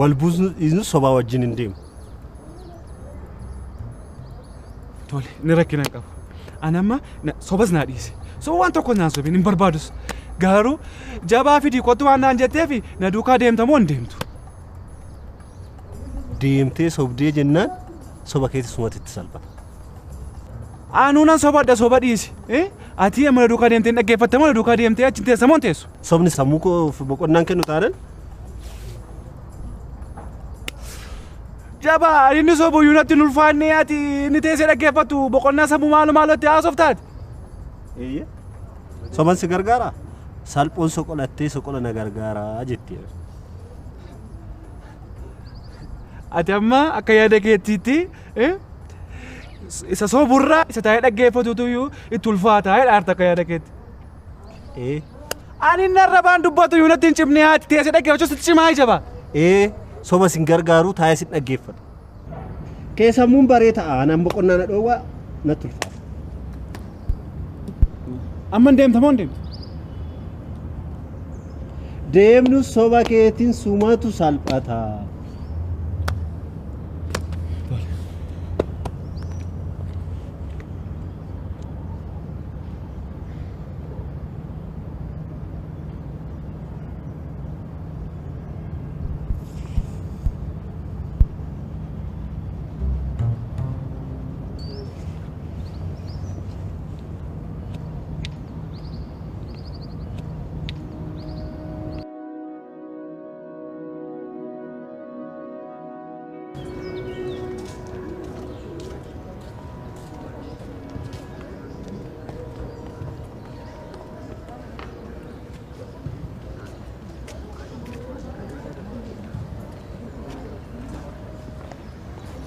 Wal buusnu dhiisnu sobaa wajjin hin deemu. Tole, inni rakkina hin qabu. Ani amma sobas naa dhiise. Soba waan tokko naan sobin hin barbaadus. Garuu jabaa fidii kottu waan naan jetteefi na duukaa deemta moo hin deemtu? Deemtee sobdee jennaan soba keessa sumatti itti salphata. Anuu nan sobadha soba dhiisi. Ati amma na duukaa deemtee hin dhaggeeffatte moo na duukaa deemtee achi hin teessa moo hin teessu? Sobni sammuu koof boqonnaan kennu taanaan Jabaa inni sobuyyuu natti hin ulfaanne ati inni teessee dhaggeeffattu boqonnaa sammuu maaloo maalootti haasoftaati. Eeyyee. Soban si gargaaraa? Salphoon soqolattee soqola na gargaaraa jetti. Ati amma akka yaada keettiitti isa soburraa isa taa'ee dhaggeeffatutu iyyuu itti ulfaataa jedha akka yaada keetti. Ee. Ani inni arrabaan dubbatu iyyuu natti hin cimne ati teessee dhaggeeffachuus itti cimaa jaba. Ee soba sin gargaaru taa'ee sin dhaggeeffatu. Kee sammuun baree ta'a anaan boqonnaa na dhoowwaa natti ulfaata. Amma hin deemta moo hin deemtu? Deemnu soba keetiin sumatu salphata.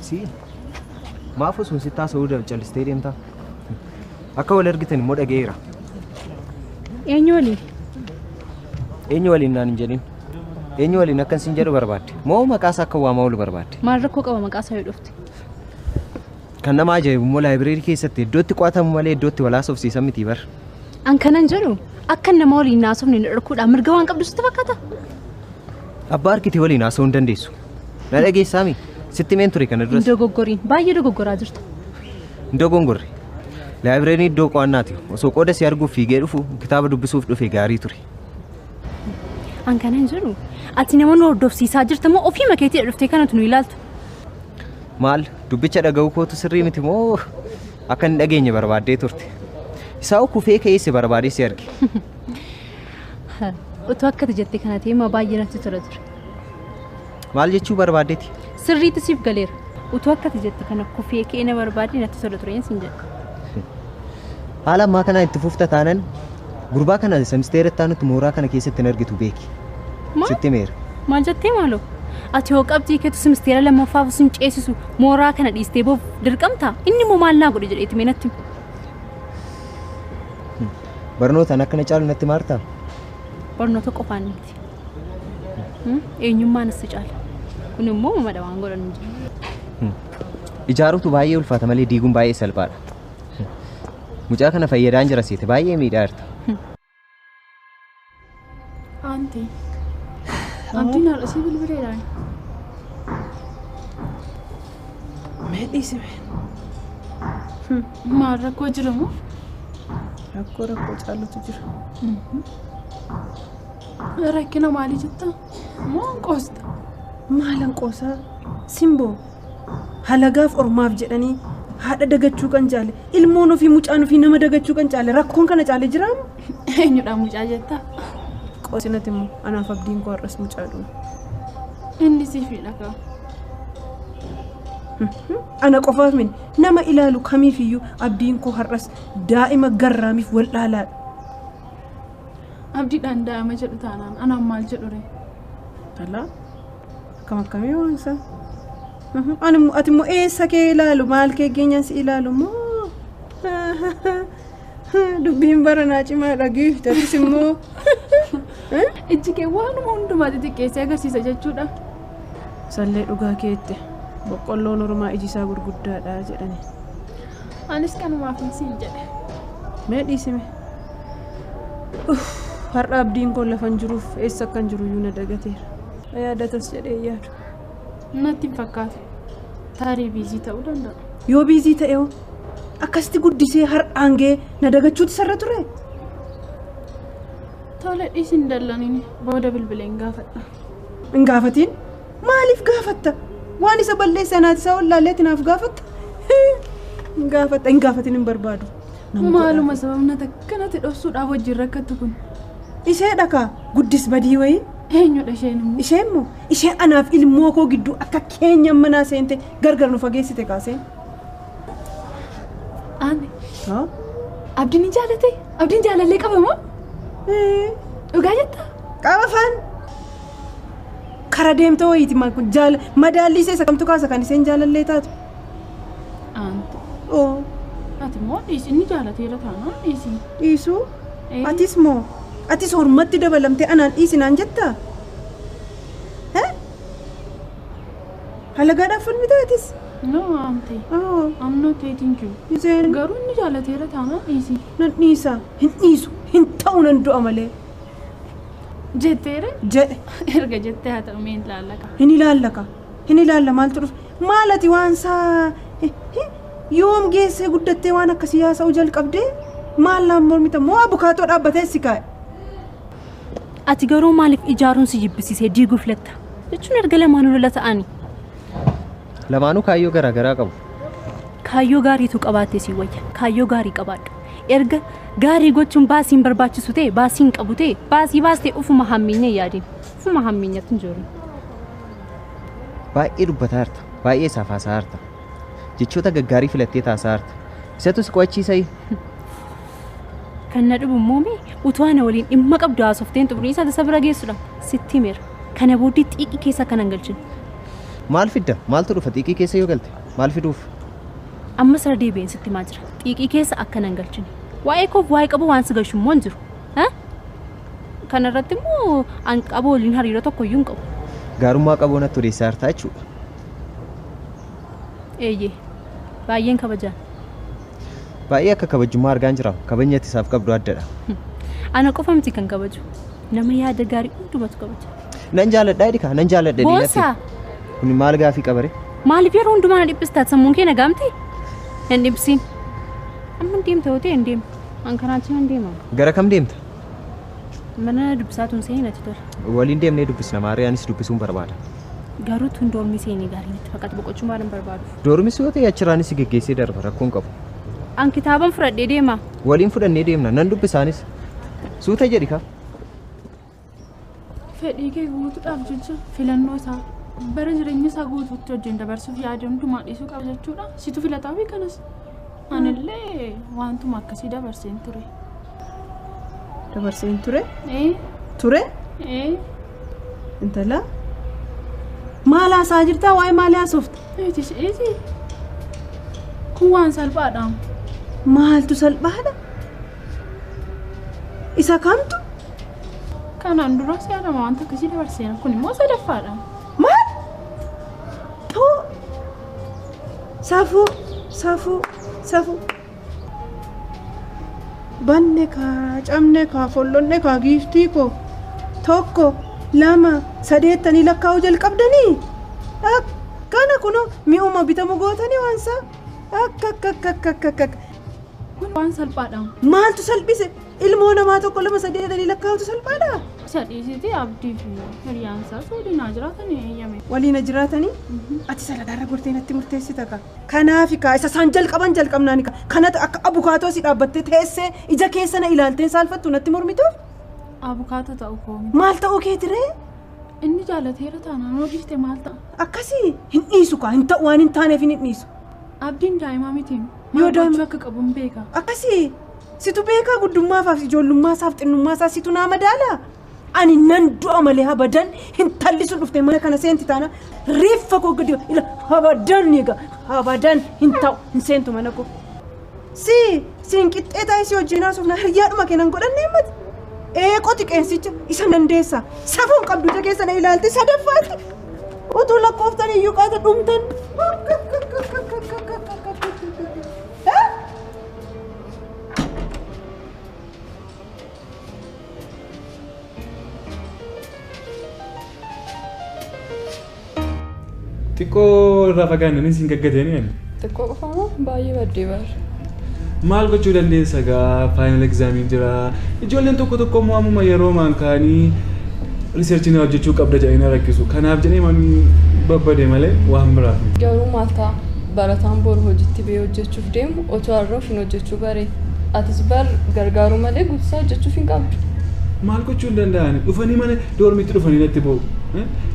Si maaf osoo sitti haasa'uu callistee deemtaa? Akka wal argitan immoo dhaga'eera. Eenyu waliin? Eenyu waliin naan hin jedhin. Eenyu waliin akkan siin jedhu barbaadde? Moo maqaa isaa akka waamaa oolu barbaadde? Maal rakkoo qaba maqaa isaa yoo dhufte? Kan nama ajaa'ibu immoo laayibireerii keessatti iddootti qo'atamu malee iddootti wal haasofsiisan miti bar. An kanan jedhu akka nama waliin haasofne na dhorkuudhaan mirga waan qabdu sitti fakkaata? Abbaa harkitee waliin haasa'uu hin dandeessu. Na dhageessaami? Sitti meen ture kana duras. Hin dogoggoriin baay'ee dogoggoraa jirta. Hin dogongorre. Laayibireeriin iddoo qo'annaati. Osoo qooda si arguuf fiigee dhufu kitaaba dubbisuuf dhufe gaarii ture. An kanan jedhu ati nama nu hordofsiisaa jirta moo ofii makeetii dhuftee kanatu nu ilaaltu? Maal dubbicha dhaga'uu kootu sirrii miti moo akka hin dhageenye barbaaddee turte? Isaa kufee ka'ee si barbaadee si arge. Utuu akkati jettee kana ta'e ma baay'ee natti tola ture. Maal jechuu barbaaddeeti? Sirriitti siif galeera. Utuu akkati jette kana kufee ka'ee na barbaadee natti tola ture siin jedha. Haala ammaa kanaan itti fufta taanan gurbaa kana semisteera taanutti mooraa kana keessatti hin argitu beeki. Sitti meera. Maal jettee maaloo? Ati hoo qabxii keetu semisteera lammaffaaf sun ceesisu mooraa kana dhiistee boof dirqamtaa? Inni immoo maal naa godhe jedheeti mee natti? Barnootaan akkana caalu natti maartaa? Barnoota qofaan miti. Eenyummaan si caala. Kun immoo madha waan godhan hin jiru. Ijaaruutu baay'ee ulfaata malee diiguun baay'ee salphaadha. Mucaa kana fayyadaan jira seete baay'ee miidhaa jirta. Aanti. Abdiin haadha sii bilbileedhaan. Mee dhiisime. Maal rakkoo jira moo? Rakkoo rakkoo caalutu jira. Rakkina maalii jetta? Moo qoosta? Maalan qoosaa? Simboo halagaaf ormaaf jedhanii haadha dagachuu kan caale ilmoon ofii mucaan ofii nama dagachuu kan caale rakkoon kana caale jiraam? Eenyudha mucaa jettaa? Qoosinati immoo anaaf abdiin koo har'as mucaadhuma. Inni siifidha kaa. Ana qofaaf mini nama ilaalu kamiifiyyuu abdiin koo har'as daa'ima garraamiif wal dhaalaadha. Abdiidhaan daa'ima jedhu taanaan anaan maal jedhu ree? Alaa akkam akkamii waan isaa? Ani ati immoo eessa kee ilaalu maal kee geenyaan si ilaalu moo? Dubbiin baranaa cimaadha giifti atis immoo. Ijji kee waanuma hundumaa xixiqqeessee agarsiisa jechuudha. Sallee dhugaa keetti boqqolloon ormaa iji isaa gurguddaadha jedhani. Anis kanumaaf siin jedhe. Mee dhiisime. Har'a abdiin koo lafa hin jiruuf eessa akkan jiru iyyuu na dagateera. Yaadatas jedhee yaadu. Natti hin fakkaatu. Tarii biizii ta'uu danda'a. Yoo biizii ta'e hoo akkasitti guddisee har'aan ga'ee na dagachuutu sarara ture? Tole dhiisin dallaniin booda bilbileen gaafadha. Hin gaafatiin? Maaliif gaafatta? Waan isa balleesse anaati isaa wallaalleetti naaf gaafatta? Hin gaafatta hin gaafatin hin barbaadu. Maaluma sababni akkanatti dhoksuudhaaf wajjin rakkattu kun? Ishee dhakaa guddis badii wayii. Eenyudha isheen immoo? Isheen immoo ishee anaaf ilmoo koo gidduu akka keenya manaa seente gargar nu fageessite kaaseen. Ani. Abdiin ni jaalate? Abdiin jaalallee qaba moo? Dhugaa jettaa? Qaba faan. Kara deemtoo wayiiti maal kun jaala madaalli ishee isa kamtu kaasa kan isheen jaalallee taatu. Aantu. Oo. Ati immoo dhiisi inni jaalateera taanaan dhiisi. Dhiisuu? Atis moo? Atis hormatti dabalamtee anaan dhiisi naan jettaa? Halagaadhaaf falmitaa atis? No amte. I'm not dating you. Isheen. Garuu inni jaalateera taanaan dhiisi. Nan dhiisa. Hin dhiisu. Hin ta'u nan du'a malee. Jetteere? Jedhe. Erga jettee haa ta'u mee hin ilaallaka. Hin ilaallaka. Hin ilaalla maaltu dhufa? Maal ati waan isaa yoom geessee guddattee waan akkasii haasa'uu jalqabdee maal laan mormita moo abukaatoo dhaabbatee si kaa'e? Ati garuu maaliif ijaaruun si jibbisiisee diiguu filatta? Jechuun erga lamaanuu lola ta'ani. Lamaanuu kaayyoo garaagaraa qabu. Kaayyoo gaariitu qabaattee si wayya. Kaayyoo gaarii qabaadhu. Erga gaarii gochuun baasiin barbaachisu ta'e baasiin qabu ta'e baasii baastee ufuma hamminya yaadin. Ufuma hamminyatti hin jiru. Baay'ee dubbataa jirta. Baay'ee isaaf haasa'aa jirta. Jechoota gaggaarii filattee taasisaa jirta. Isatu si qo'achiisa. Kan na dhibu immoo utuu ana waliin dhimma qabdu haasofteen xumurii isaa tasa bira geessudha. Sitti himeera. Kana booddee xiiqii keessa kan hin galchine. Maal fidda? Maaltu dhufa xiiqii keessa yoo galte? Maal fiduuf? Amma sirra deebi'een sitti himaa jira. Xiiqii keessa akka hin galchine. Waa'ee koof waa'ee qabu waan si galchu immoo hin jiru. Kana irratti immoo an qabu waliin hariiroo tokko iyyuu hin qabu. Gaarummaa qaboo natti odeessaa jirta jechuudha. Eeyyee. Baay'een kabajaa. Baay'ee akka kabajummaa argaan jira. Kabajni ati isaaf qabdu addadha. Ana qofa miti kan kabaju. Nama yaada gaarii hundumatu kabaja. Nan jaaladha jedhi nan jaaladha Boonsaa! Kun maal gaafii qabare? Maaliif yeroo hundumaa na dhiphistaa? Sammuun kee nagaamti? Hin dhipsiin. Amma hin deemta yoo ta'e hin deemu. An karaa achi nan deema. Gara kam deemta? Mana dubbisaatuun seenii natti tola. Waliin deemnee dubbisna Maariyaanis dubbisuun barbaada. Garuu tun doormi seenii gaarii natti fakkaata boqochuu maal hin barbaadu. Doormis yoo ta'e achiraanis geggeessee darba rakkoon qabu. An kitaaban fudhadhee deema. Waliin fudhannee deemna nan dubbisaanis. Suuta jedhi kaa. Fedhii kee guutuudhaaf jecha filannoo isaa bara jireenya isaa guutuutti wajjin dabarsuuf yaada hundumaa dhiisuu qaba jechuudha. Situ filataa fi kanas. Anillee wantuma akkasii dabarseen ture. Dabarseen ture? Ture? Intala? Maal haasaa jirtaa? Waa'ee maalii haasofta? Eetis eeti. Kun waan salphaadha. Maaltu salphaadha? Isa kamtu? Kanaan dura si'aadhama wanta akkasii dabarseera. Kun immoo sadaffaadha. Maal? Too! Safuu! Safuu! Safuu! Banne kaa, cabne kaa, follonne kaa giiftii koo. Tokko, lama, sadeettanii lakkaa'uu jalqabdanii? Akkana kunoo mi'uma bitamu gootanii waan isaa? Akka akka akka akka akka akka. Kun waan salphaadha. Maaltu salphise? Ilmoo namaa tokko lama sadeettanii lakkaa'utu salphaadha? Sadhiisiti abdii fi hiriyaan isaas waliin haa jiraatanii eeyyame. Waliin haa jiraatanii? Ati salagaarra gortee natti murteessita kaa. Kanaafi kaa isa isaan jalqaban jalqabnaani kaa. Kanatu akka abukaatoo si dhaabbattee teessee ija keessa na ilaaltee saalfattu natti mormituuf? Abukaatoo ta'uu koo miti. Maal ta'uu keeti ree? Inni jaalateera taanaan hoo dhiiste maal ta'a? Akkasii hin dhiisu kaa hin ta'u waan hin taaneef hin dhiisu. Abdiin daa'imaa miti. Yoo daa'ima akka qabu hin beeka. Akkasii situ beekaa guddummaa ijoollummaa isaaf xinnummaa isaa situ naa madaala. Ani nan du'a malee habadan hin tallisu dhuftee mana kana seenti taana reeffa koo gadi ila habadan egaa habadan hin ta'u hin seentu mana koo. Si siin qixxee taa'ee si wajjin haasofna hiriyyaadhuma kee nan godhanne himmati. Eeqoti qeensicha isa dandeessa safuun qabdu ija keessa na ilaalte sadaffaatti utuu lakkooftan iyyuu qaata dhumtan. Xiqqoo irraa fagaannanii siin gaggateeni ani. Xiqqoo qofa moo baay'ee baddee bar. Maal gochuu dandeessa gaa final examiin jira. Ijoolleen tokko tokko immoo ammuma yeroo maan ka'anii researchii na hojjechuu qabda jedhanii na rakkisu. Kanaaf jedhee man babbade malee waan biraaf miti. Garuu maal ta'a barataan boru hojiitti ba'ee hojjechuuf deemu otoo har'a ofiin hojjechuu bare. Atis bar gargaaruu malee guutusaa hojjechuuf hin qabdu. Maal gochuu hin danda'ani? Dhufanii mana dormiitti dhufanii natti ba'u.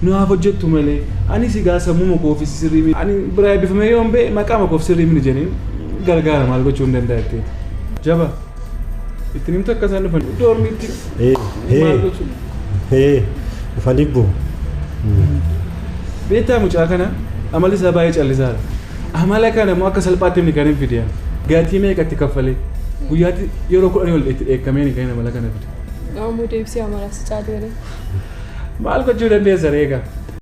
Naaf hojjettu malee ani si gaa sammuu koofis sirrii miti. Ani biraa eebbifamee yoon ba'e maqaa koof sirrii miti jedhanii gargaara maal gochuu hin danda'a jetteeti. Jaba ittiin himtu akka isaan dhufan dormiitti maal gochuu. Dhufanii bu'u. Beektaa mucaa kana amalli isaa baay'ee callisaadha. Amala kana immoo akka salphaatti inni kan hin fide. Gatii meeqatti kaffalee guyyaatti yeroo 10 ol itti dheekkamee ni kan amala kana fide. Ammoo deebisee amalaas caalee. Maal gochuu dandeessa reega?